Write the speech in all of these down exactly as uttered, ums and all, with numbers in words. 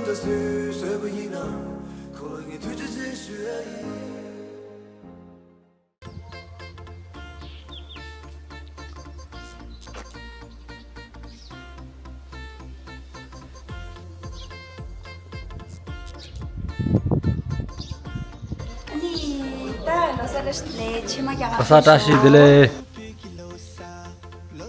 ད་སུས་བཟོས་པ་ཡིན་ན། ཁོ་ལ་ངས་ཐུགས་རྗེ་ཆེ་ཞུ་ཡ་ཡིན། ཨ་ནི་ད་ལོ་གསར་བཀྲ་ཤིས་བདེ་ལེགས། ཕྱི་མ་རྒྱ་གར། ལོ་གསར་བཀྲ་ཤིས་བདེ་ལེགས། ལོ་གསར་བཀྲ་ཤིས་བདེ་ལེགས། ལོ་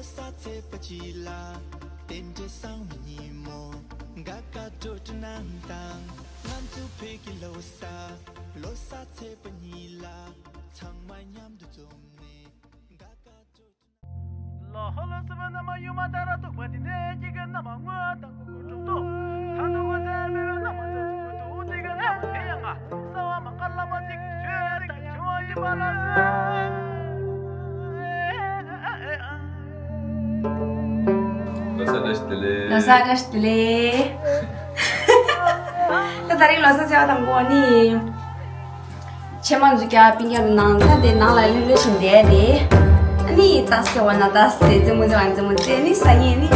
གསར་བཀྲ་ཤིས་བདེ་ལེགས། ད་ད་རིང་ལོ་གསར་ཚེས་པ་དང་པོ་ནི། ཕྱེ་མ་འཛུགས་རྒྱ་པིང་རྒྱ་ནང་ད་དེ་ནང་ལ་ལྷོད་ལྷོད་བཞིན་བསྡད་དེ། ཨ་ནི་ད་སེ་བ་ན་ད་སེ་རྩེད་མོ་རྩེ་བ་རྩེད་མོ་རྩེ་ནི་ས་ཉེ་ནི།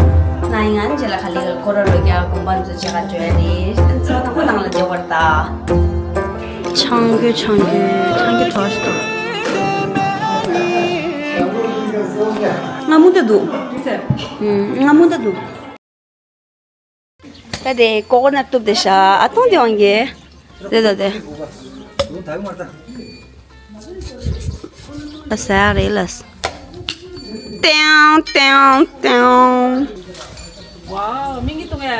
ན་ཡིན་ང་རྗེས་ལ་ག་ལེ་ག་ཁོ་ར་ལོ་རྒྱ་དགོན་པ་འཛུགས་བྱེད་ག་འགྲོ་ཡ་རེད། ཨ་ཚེ་བ་དང་པོ་ནང་ལ་བསྡད་བར་ད། ཆང་རྒྱུ་ཆང་རྒྱུ་ཆང་རྒྱུ་གྲོགས་ཤིག་དང་། ང་མུ་ད་འདུག་ང་མུ་ད་འདུག་ད་དེ་ཀོ་ཀོ་ནཊ་གཏུབ་དེ་ཤ་ཨ་ཐོང་དེ་ཝང་གི། དེ་ད་དེ། ཨ་ཟ་རེད་ལ། ཏེང་ཏེང་ཏེང་། ཝའོ་མིང་གི་ཏུང་ཡ།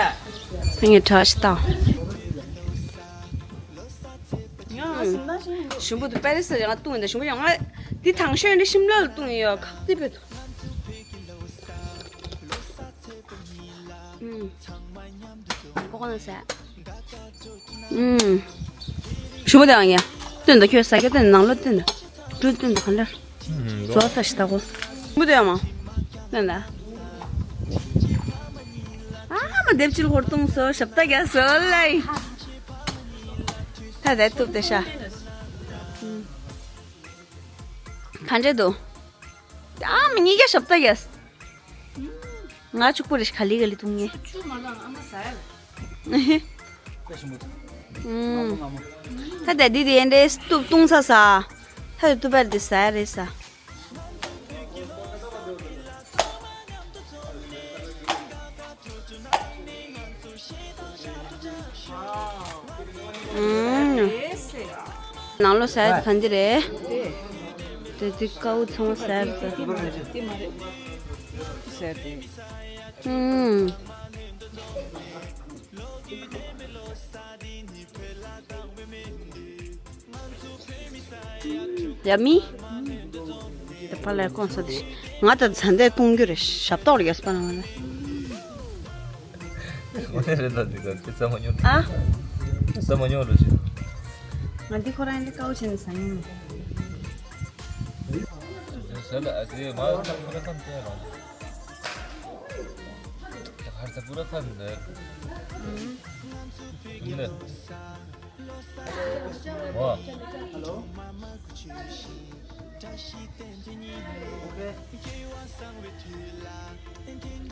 ངས་གྲ་ཞིག་བཏང་། ཞུམ་པོ་དུ་པེ་རི་སི་ཡང་བཏུང་ཡིན་ད། ཞུམ་པོ་ཡང་ང་འདི་དང་ཤོས་འདི་ཤིམ་ལ་ལ་བཏུང་ཡོད་ཁག་ཏི་པེ་དུ། ཀོ་ཀོ་ནཊ་ཟ། ཞུ་མོ་དེ་ཨང་ཡ། སྟོན་ད་ཁྱོད་ཟ་རྒྱུ་སྟོན་ནང་ལོ་སྟོན་ད། སྤྲུལ་སྟོན་ད་ག་འདྲ། བཟོ་ས་ཞིག་ད་གོ། ཞུ་མོ་དེ་ཨང་མ། སྟོན་ད། ཨ་མ་དེབ་ཅིལ་ཧོར་ཏུང་སོ་ཞབས་ཏ་རྒྱ་སོ་ལའི། ད་དེ་ཏུབ་དེ་ཤ། ག་འདྲ་འདུག་ཨ་མ་གཉིས་ཀ་ཞབས་ཏ་རྒྱ། ང་ཕྱུག་པོ་རེ་ཞིག་ག་ལི་ག་ལི་བཏུང་ངེ། ཆུ་མ་ལ་ཨ་མ་ཟ་ཡ། ད་ད་འདི་དེ་འདྲའི་སྟུབ་བཏུང་ས་ས། ད་དུ་པར་འདི་ཟ་ཡ་རེད་ས། ནང་ལོ་ཟ་ཡ་ག་འདི་རེད། དེ་དེ་ཀའུ་ཚང་མ་ཟ་ཡ་རེད་ས། ཨུམ། ཡ་མི། དེ་པ་ལ་ཀོང་ས་དེ་ང་ད་ཚ་འདས་གཏོང་རྒྱུ་རེད་ཞབས་ཏོག་རེད་ཡ་སྤ་ན་ང་ལ། ཨོ་ནེ་རེད་ད་འདི་ད་དེ་ས་མ་ཉོ། ཨ། ས་མ་ཉོ་རེད་ཞེ། ང་འདི་ཁོ་རང་འདི་ཀའུ་ཆེན་ས་ཉོ་མེད། ཟེར་ལ་ཨ་ཙི་མ་ཁ་ཁ་ཁམ་ཏེ་རང་། ཧར་ཚ་པུ་ར་ཁམ་ནེ། ནེ། ཝ།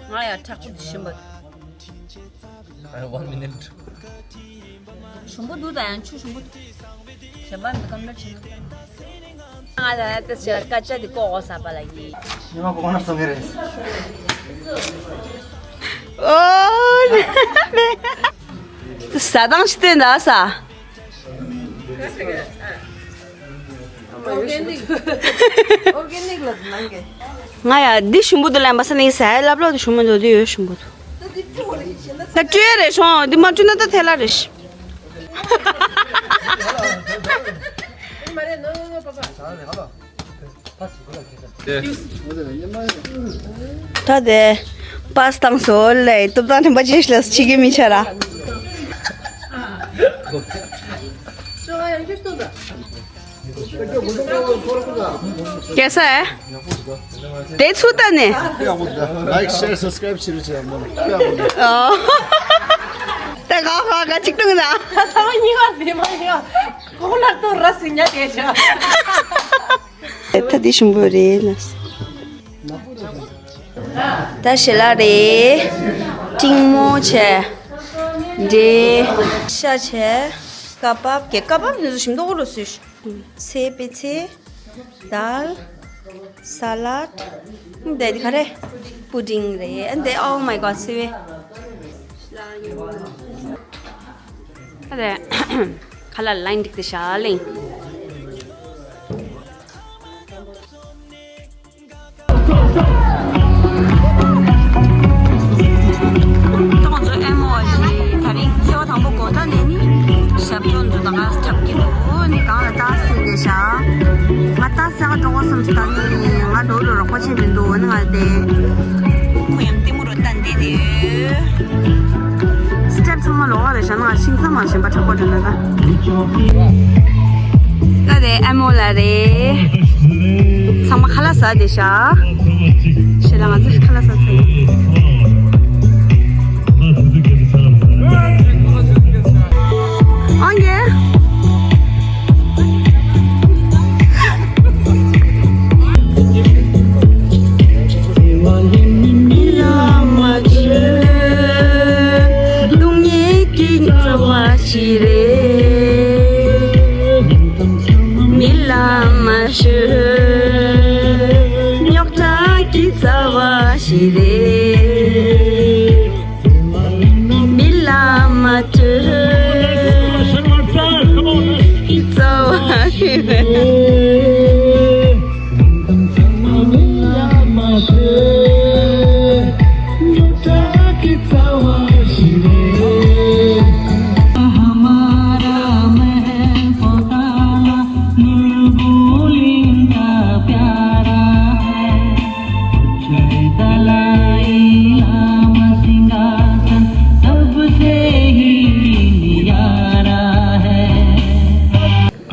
ང་ཡ་དྲག་པོ་འདི་ཞིམ་པ། ཨ། One minute. ཞིམ་པོ་འདུག་ད་ཡང་ཆུ་ཞིམ་པོ་འདུག་གཞན་པ་འདི་ཀམ་ལ་ཆེ་ན། ང་ད་ལྟ་ཞེ་དཀར་ཆ་འདི་ཀོ་ཀོ་ཟ་པ་ལ་ཡིན། ཉི་མ་ཀོ་ཀོ་ནཊ་སོང་གི་རེད། ཨོ། ཟ་སྟངས་ཅི་སྟོན་ད་ཟ། ཨོར་གེ་ནིག་ཨོར་གེ་ནིག་ལ་ནང་གི། ང་ཡ་འདི་ཞིམ་པོ་འདུག་ལན་པ་ས་ནི་ཟ་ཡ་ལབ་ལོ་འདི་ཞིམ་པོ་འདུག་འདི་ཡོད་ཞིམ་པོ་འདུག་ད་སྤྲོད་རེད་ཤོང་འདི་མ་སྤྲོད་ན་ད་ཐལ་ལ་རེད་ཤི། ད་དེ་པཱས་བཏང་སོང་ལེ་ཏོབ་ཏང་ཐེམ་པ་ཅེས་ལ་ཕྱི་གི་མི་ཆ་ར། ཀེ་སར། དེ་ཚུ་ད་ནི། Like, share, subscribe བྱེད་རོགས་བྱེད་ཡ་མོ། ཨོ། ད་ག་ག་ག་ཅིག་ཏུ་ན། ད་གཉིས་པ་དེ་མ་ཡིན་པ། ཁོང་ལ་ཏོ་ར་སི་ཉ་དེ་ཆ། ད་དེ་ཞིམ་པོ་རེད་ལ། ད་ཞེ་ལ་རེད། ཏིང་མོ་ཆེ། འདྲེ། ཤ་ཆེ། ཀ་བབ་ཀྱི་ཀ་བབ་ནི་ཞིམ་མདོག་ལོ་སུ། ཚེ་པེ་ཚེ། དཱལ། ས་ལད། འདི་ག་རེ། པུ་ཌིང་རེད། འདི། Oh my God, སི་ཝེ། ཨ་རེ། ཁ་ལག་ལ་ཡིན་འགྲིག་དེ་ཤ་ལིང་། ད་ང་ཚོ་ཨེམ་ཨོ་ཞིག་དེ་རིང་ཚེས་པ་དང་པོ་དགོང་དག་ནས་ནི་ཞབས་བྲོ་འཛུགས་དང་ང་འཁྲབ་ཀྱི་འདུག་ནི་གང་ལ་ལྟ་སྲིད་དེ་ཤ། ང་ལྟ་ས་ག་འགྲོ་བ་སམ་ཞིག་ད་ནི་ང་འགྲོ་རུ་རོགས་པ་བྱེད་མི་འདུག་ནི་ང་དེ། ཁོ་ཡང་ལྟད་མོ་རུ་ལྟ་འདི་དེ། སི་ཊེབ་ཚང་མ་ལོགས་ཀ་རེད་ཤག་ན་ཤིང་ཚང་མ་ཞིམ་པ་འཁྲབ་པ་འགྲོ་ན་ད། ད་དེ་ཨེམ་ཨོ་ལ་རེད། ཚང་མ་ཁ་ལག་ཟ་དེ་ཤག་ཤེས་ལ་ང་ཚོ་ཁ་ལག་ཟ་ཚར་ཡོད། ཨང་ཀེ། མི་ལ་མ་བཅོལ། སྡུག་བསྔལ་གྱི་རྩ་བ་ཞིག་རེད། མི་ལ་མ་བཅོལ། རྙོག་དྲ་གི་རྩ་བ་ཞིག་རེད། མི་ལ་མ་བཅོལ། རྩ་བ་ཞིག་རེད།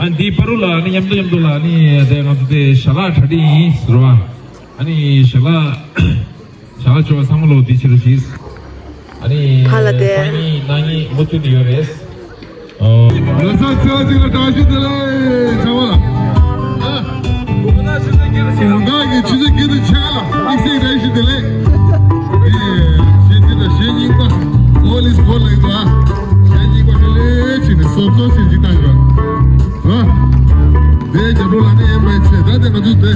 ཨ་འདི་པ་རུ་ལ་ནི་མཉམ་དུ་མཉམ་དུ་ལ་ནི་དེ་ང་ཚོ་དེ་ཞལ་ལག་གྲ་སྒྲིག་ཡིན་ཟེར་བ། ཨ་ནི་ཞལ་ལག་ཞལ་ལག་བྱོས་ཚང་མ་ལོ་འདི་ཕྱི་རུ་ཞིག་ཨ་ནི་ཕ་ལ་དེ། སང་ཉིན་གནངས་ཉིན་མུ་མཐུད་ནས་ཡོད་རེད། ལ་ས་ཚེ་བ་ཅིག་ལ་བཀྲ་ཤིས་བདེ་ལེགས་བྱ་བ་ལ། ཨ། གོང་ས་གི་ཆུ་ཚོད་བརྒྱད་དུ་ཆགས་ལ་དམིགས་བསལ་བཀྲ་ཤིས་བདེ་ལེགས། ཨེ། གཞས་འདི་ལ་གཞས་རྙིང་པ། All is gold ལེགས་འདུག་ཨ། གཞས་རྙིང་པ་ལྷོད་ལྷོད་བྱས་ནས་སོབ་སོབ་བྱས་ཅིག་བཏང་ཡོད། ཨ། དེ་རྒྱབ་ལོགས་ལ་ནི་ཨེམ་ཨེཆ་ཆེ་ད་དེ་ང་ཚོ་དེ།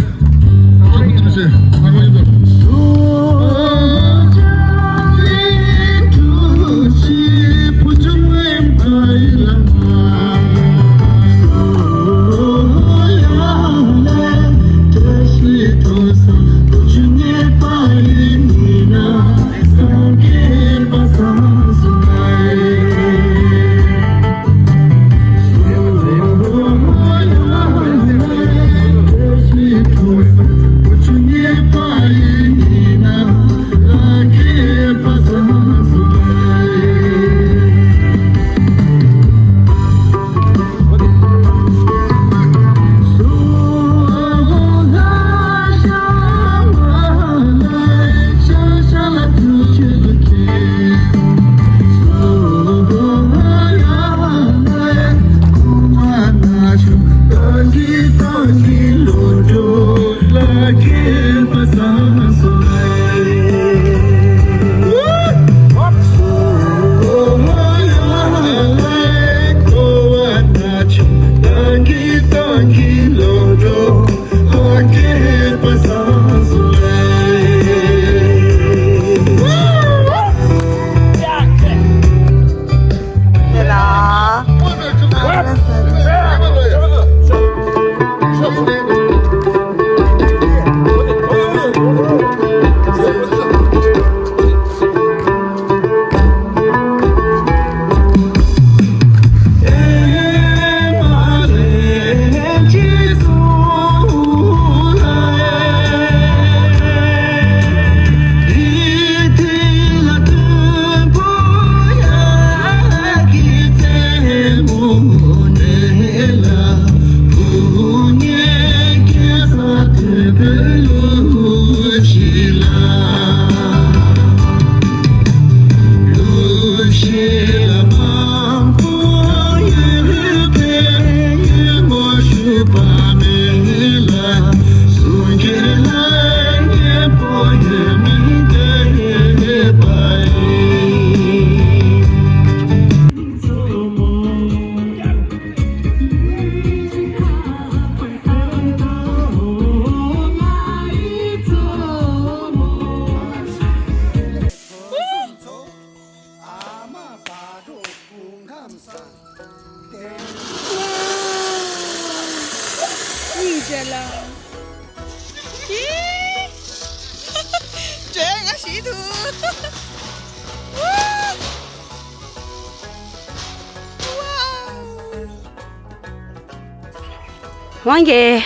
ཝང་གེ།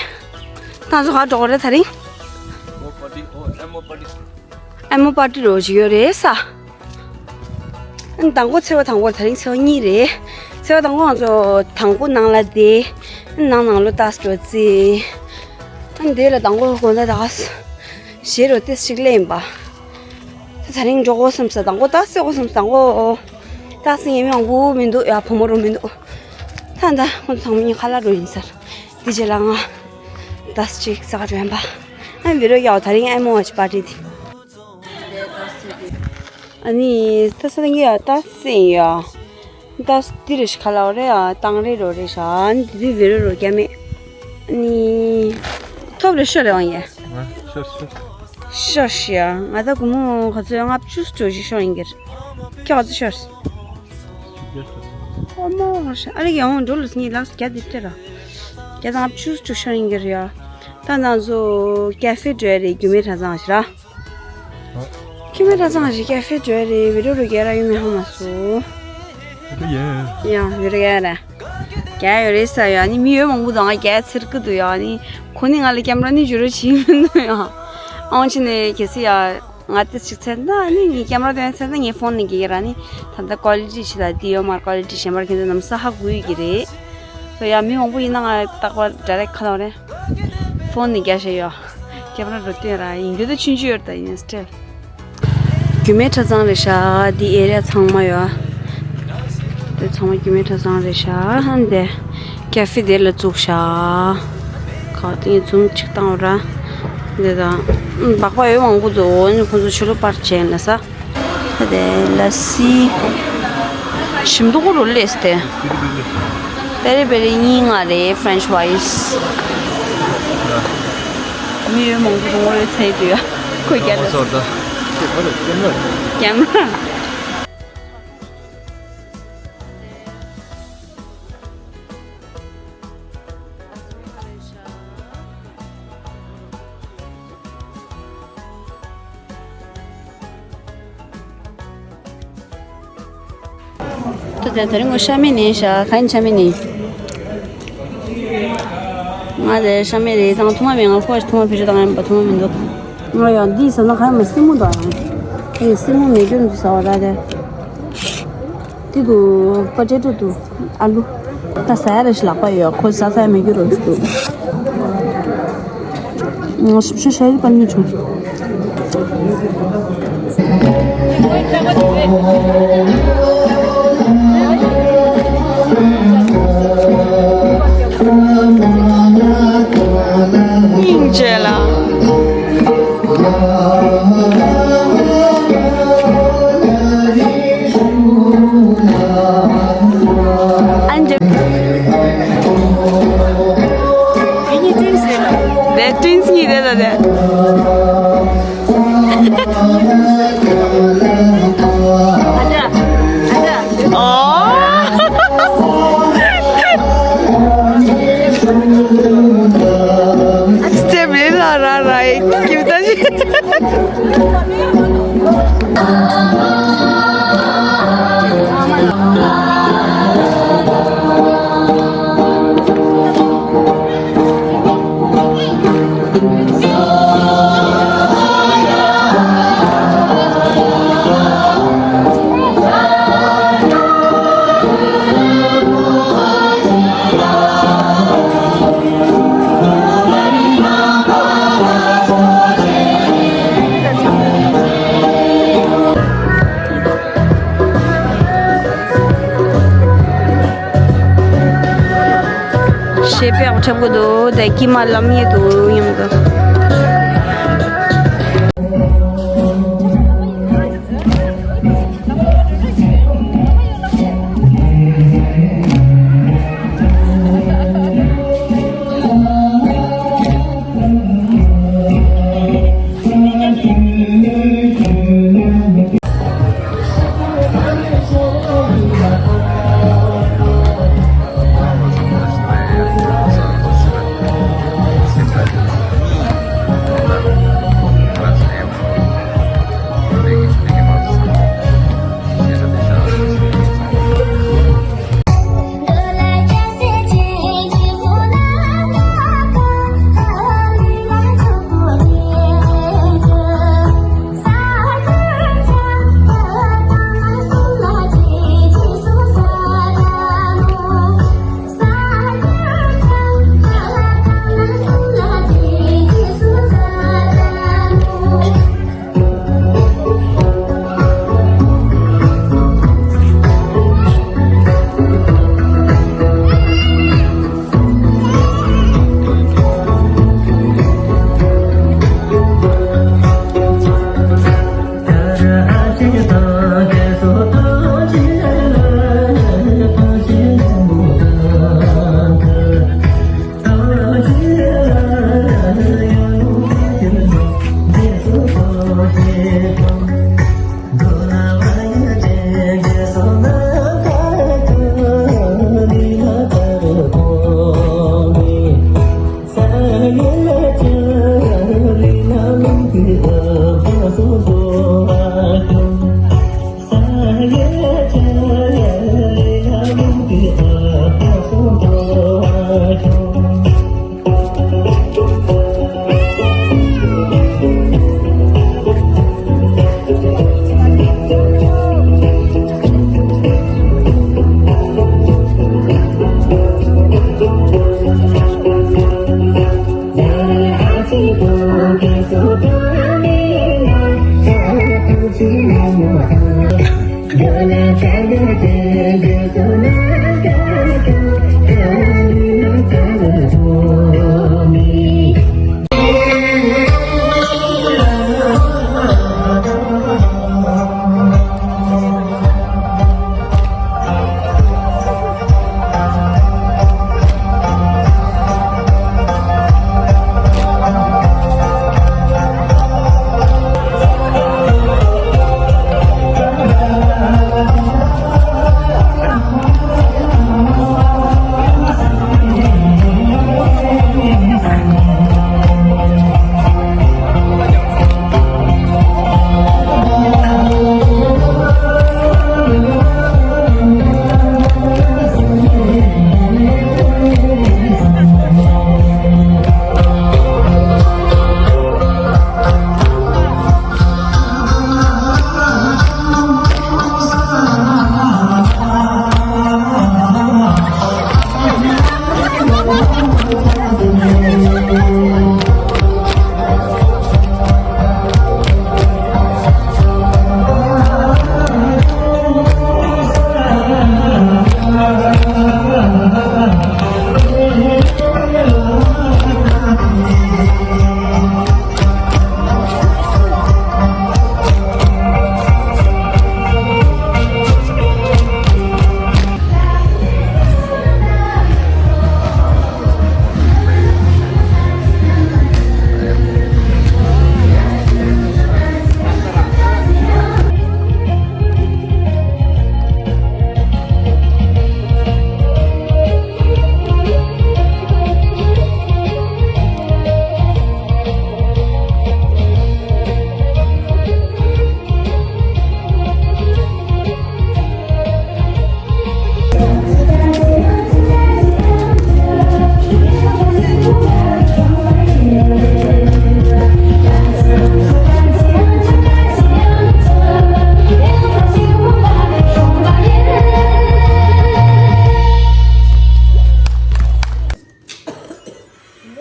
ཏང་ཚོ་ག་འགྲོ་གི་རེད་ད་རིང་། ཨེ་མོ་པར་ཊི་རོ་ཅིག་ཡོད་རེད་ས། ཨ་ནི་མདང་དགོང་ཚེས་པ་དང་པོ་དེ་རིང་ཚེས་པ་གཉིས་རེད། ཚེས་པ་དང་པོ་ང་ཚོ་དང་པོ་ནང་ལ་བསྡད། ཨ་ནི་ནང་ནང་ལོ་ཏཱས་འགྲོ་རྩིས། ཨ་ནི་དེ་ལ་དང་པོ་དགོང་དག་ད་ག་ཞེ་རོ་ཏེས་ཅིག་ལེན་པ། ད་ད་རིང་འགྲོ་དགོས་བསམ་ས་དང་པོ་ཏཱས་ཟེར་དགོས་བསམ་ས་དང་པོ། ཏཱས་ངའི་མི་མང་པོ་མི་འདུག་ཡ་བུ་མོ་རུ་མི་འདུག་ད་ད་ཁོང་ཚོ་ཚང་མ་གཉིས་ཁ་ལག་འགྲོ་ཡིན་ས། དེ་རྗེས་ལ་ང་ཏཱས་ཅིག་ས་ག་འགྲོ་ཡིན་པ། ཨ་ནི་བི་རོ་ཡ་ད་རིང་ཨེ་མོ་ཝ་ཆི་པར་ཊི་དེ། ཨ་ནི་ད་ས་ངའི་ཡ་ཏཱས་ཟེར་ཡ། ཏཱས་འདི་རེ་ཤི་ཁ་ལའོ་རེད་ཨ། ཏང་རེ་རོ་རེ་ཤ་ཨ་ནི་དེ་དུས་བེ་རོ་རོ་རྒྱ་མེད། ཨ་ནི་ཐོབ་རེ་ཤོ་རེ་ཝང་ཡ། ཤོ་ཤོ། ཤོ་ཤི་ཡ་ང་ད་གུ་མོ་ག་ཚོད་ལྔ་བཅུ་ཙམ་ཞིག་ཤོ་ཡིན་གྱི་རེད། ཁྱོད་ག་ཚོད་ཤོ་རེད། ཨོ་མོ་ཨ་རེ་གི་ཡང་འགྲོ་ལུས་ངའི་ལགས་བརྒྱ་དེ་སྤྲད་ར། བརྒྱ་དང་ལྔ་བཅུ་ཙམ་ཤོ་ཡིན་གྱི་རེད་ཡ། ད་ང་ཚོ་ཀེ་ཧྥེ་འགྲོ་ཡ་རེད་རྒྱུ་མེད་གྲྭ་ཚང་ཞིག་ར། ཁྱི་མེད་གྲྭ་ཚང་ཞིག་ཀེ་ཧྥེ་འགྲོ་རེད་བི་ཌིའོ་རུ་རྒྱལ་ར་ཡོད་མེད་ཧ་མ་སོ། ཡང་བི་ཌིའོ་རྒྱལ་ར། རྒྱལ་ཡོད་རེད་ས་ཡོད་ཨ་ནི་མི་ཡོད་མང་པོ་དང་ང་རྒྱལ་ཚེར་གི་འདུག་ཡ་ཨ་ནི་ཁོ་ནི་ང་ལ་ཀེམ་ར་ནི་བརྗོད་རོགས་བྱེད་མི་འདུག་ཡ། ཨང་ཆི་ནས་གལ་སྲིད་ཡ་ང་ཏི་ཅིག་ཚེར་ན་ཨ་ནི་ངའི་ཀེམ་ར་དོན་ཚེར་ན་ངའི་ཕོན་ནས་རྒྱལ་ར་ནི་ད་ལྟ་ཀོ་ལི་ཊི་ཆི་ལ་དེ་ཡོད་མ་ཀོ་ལི་ཊི་གཞན་པར་ཁྱེད་ཚོ་ནམ་ས་ཧ་གོ་ཡོད་ཀྱི་རེད། སོ་ཡ་མི་མང་པོ་ཡིན་ན་ང་རྟག་པར་ཌའི་རེག་ཁ་ལོ་རེད། ཕོན་ནས་རྒྱ་ཤ་ཡོད། ཀེམ་ར་འགྲོ་སྟོན་ར་ཡིན་རྒྱུ་དེ་ཆུང་ཆུང་ཡོད་ད་ཡིན་སྤྲེལ། རྒྱུ་མེད་གྲྭ་ཚང་རེད་ཤག་འདི་ཨེ་རི་ཡ་ཚང་མ་ཡོད། དེ་ཚང་མ་རྒྱུ་མེད་གྲྭ་ཚང་རེད་ཤག་ཧན་དེ་ཀེ་ཧྥེ་དེ་ལ་བཙུགས་ཤག་ག་དེ་ངས་འཛུམ་གཅིག་བཏང་བ་ར། འདི་དང་སྦག་སྦག་ཡོད་མང་པོ་འདུག་འོ་ནི་ཁོང་ཚོ་ཆུ་ལོག་པར་བྱས་ན་ས། དེ་ལ་སི། ཞིམ་མདོག་རུ་ལས་ཏེ། པེ་རི་པེ་རི་གཉིས་ལྔ་རེད་ཕྲེན་ཆི་ཕ་རའི་སི། མི་ཡོད་མང་པོ་རུ་ངོ་རེ་ཚད་དུ་ཡ། ཁོས་རྒྱ་ལ། ཁོ་ཚོར་ད། ཁྱེད་ཁོ་ལ་སྐྱེམ་ལ། སྐྱེམ་ལ། ཏུ་དེ་དེ་རིང་ངོ་ཤ་མེད་ནས་ཤ་ག་ཡིན་ཤ་མེད་ནས། ང་དེ་ཤ་མེད་རེད་དང་ཐུང་མ་མེད། ང་ཁོ་ཐུང་མ་བེད་སྤྱོད་བཏང་ཡིན་པ་ཐུང་མ་མི་འདུག་ང་ཡང་འདི་ཟ་ན་ག་ཡིན་མ་སྲིན་མོ་འདུག་ཨང་། ཨེ་སྲིན་མོ་མེད་རྒྱུ་འདུག་ཟ་བ་ར་དེ། དེ་དུ་པ་ཏེ་ཏོ་དུ་ཨ་ལུ། ད་ཟ་ཡ་རེ་ཞིག་ལག་པ་ཡོད་ཁོ་ཟ་ས་ཡ་མེད་རྒྱུ་རོ་ཞིག་འདུག་ང་ཞིབ་ཆ་ཤ་ཡི་པ་ཉུ་ཆུང་། སྙིང་རྗེ་ལ། ཨན་ཇེ། དེ་ནི་ཏིན་སི་རེད་ལ། དེ་ཏིན་སི་ནི་དེ་ལ་དེ། ཨ་ཅག་ཨ་ཅག་ཨོ། སྟེབ་ལེ་ལ་ར་ར་ཡི་ཀིབ་ད་ཅི། ཞེས་པའི་འཁྲབ་གི་འདུག་དེ་ཀྱི་མ་ལམ་ཡེ་འདུག་སྙམ་གི།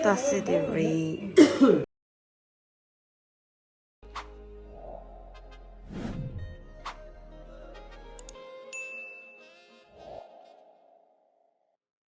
ཏཱ་སི་དེ་རེད།